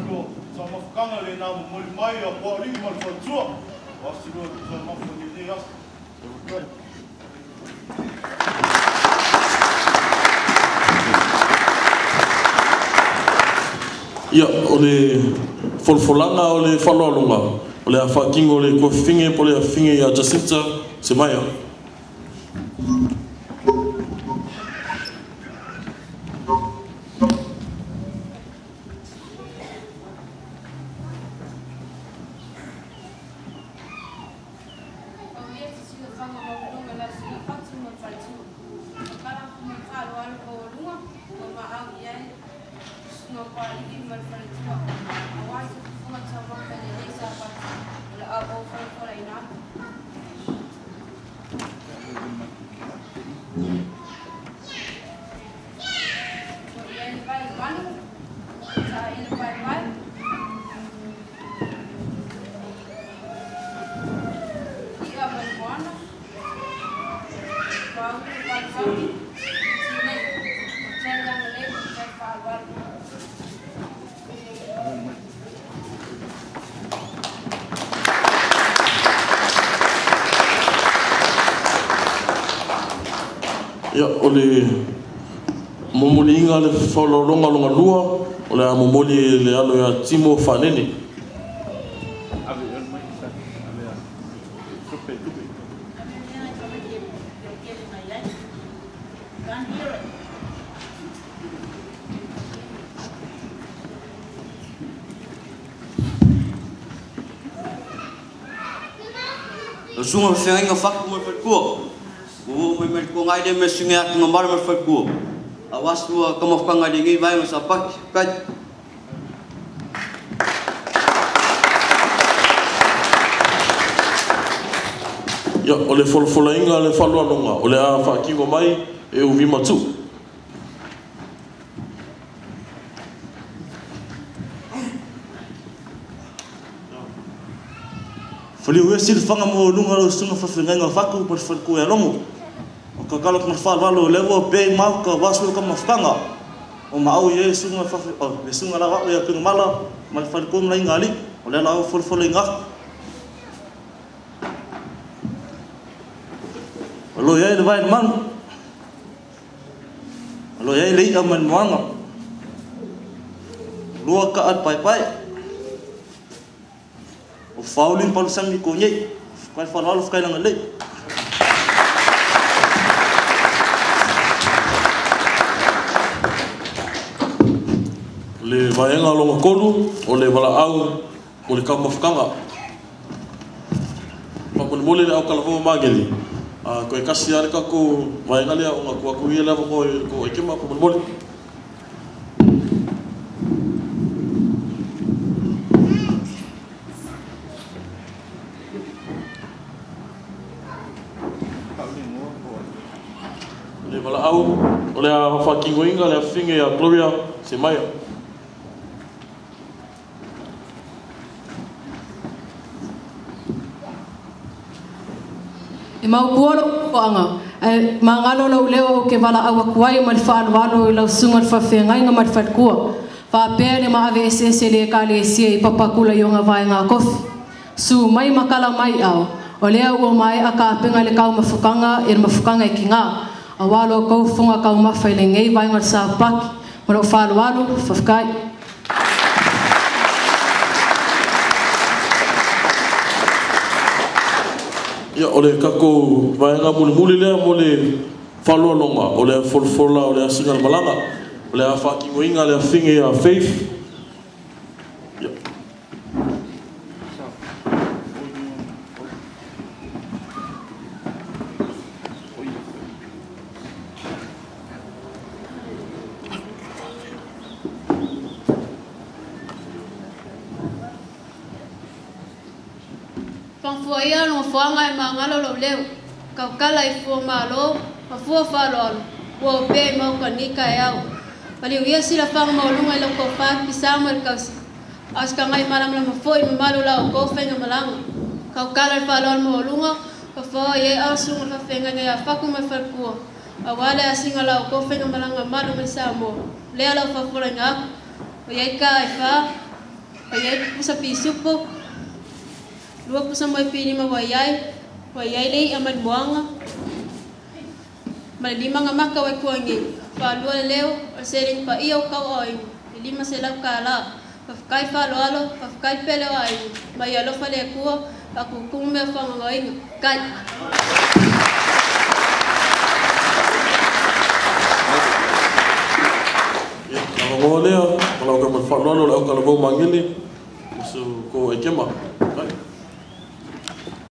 lua taumafakanga le na momoli mai a puaʻaliʻi ma le faletua o asilua tusa mafa lenei aso. Ia, o le folafolaga o le faaaloaloga o le a faatino le tuafafine po o le afafine ia Jacinta Semaia. Ia, o le momoliga le faaaloaloga longa lua o le a momoli le alo ia Timo Fanene. Sunga whengainga whaku mai whaikua. Ua mai mai kua ngai le me sunga atu ngā mara mai whaikua. A wasua kamawhakanga le ngai vaenga sa paki. Kai. Ia, o le folafolaina le faaaloaloga o le a faatino mai e uvi matu. Faliu e sila whanga mō lunga lau sunga whawhengainga whaku pa le whalikua e rongo. O ka kala kuma whaalwalo le ua pe mau ka wasu ka mawhakanga. O maau i e sunga whawhe, o le sunga la wao ia pinga mala ma le whalikua mla inga ali. O le lau folafole inga. O lo iai le vai le manu. O lo iai le ia mai le moanga. Lua ka at pai pai. O faulin palu sami ko nyei. Kai whalalo whakailanga lei. Le vaenga longa kolu o le valaau o le kaumafakanga. Faamolemole le aukalafou mageli. Koe kasi ale kako vaenga lea o ngā kuaku ia lava mo ko ekema faamolemole. Le valaau o le a whakingoinga le afinge ia Gloria Semaia. E mau puolo poanga, e mangalo lau leo o ke wala awa kuai ma le whaalwalo i lau sunga le whawhengainga ma le whalikua. Whaapea le maawe ese ese le kale esia i papakula i onga vai ngā kofi. Su mai makala mai au, o lea ua mai a kāpenga le kau mafukanga e le mafukanga e ki ngā. A walo kau funga kau mawhai le ngei vai ngā sa paki, ma lo whaalwalo, whawhakai. Ia, o le kako vaenga mulimuli lea mo le faaaloaloga, o le folafola o le asiga le malaga, o le a faatinoina le afine ia Faith. Ia. Whanfuaia lo whanga e mangalo lo leo. Kaukala i fua malo, ma fua whaloalo. Ua o pe mau ka nika e au. Paliu ia sila whanga maulunga i loko wha pisa ma le kausi. Aska ngai malam la mafoi mamalu la o kōwhenga malanga. Kaukala i whaloalo maulunga, ka whaoa i e au sunga whawhenga ngai a whaku mai whalkua. A wale a singa la o kōwhenga malanga malu mai Samoa. Lea lau whafola inga aku. O iai ka e wha, Ua i ai pusa pisupo, 2 pusa moi pilima ua i ai, ua i ai le i'a ma le moaga, ma le 5 gamaka ua i kuagi'i. Faalua le leo, o le seleni paia o kauaoina, e 500 kālā. Faafetai faaaloalo, faafetai pele o aiga, ma ia alofa le Atua, faakutumu mea faagaogoina. Kai. Ia, avanoa lea, ma lau afioga ma le faaaloalo, le au talavou magele, ma so kou aikema.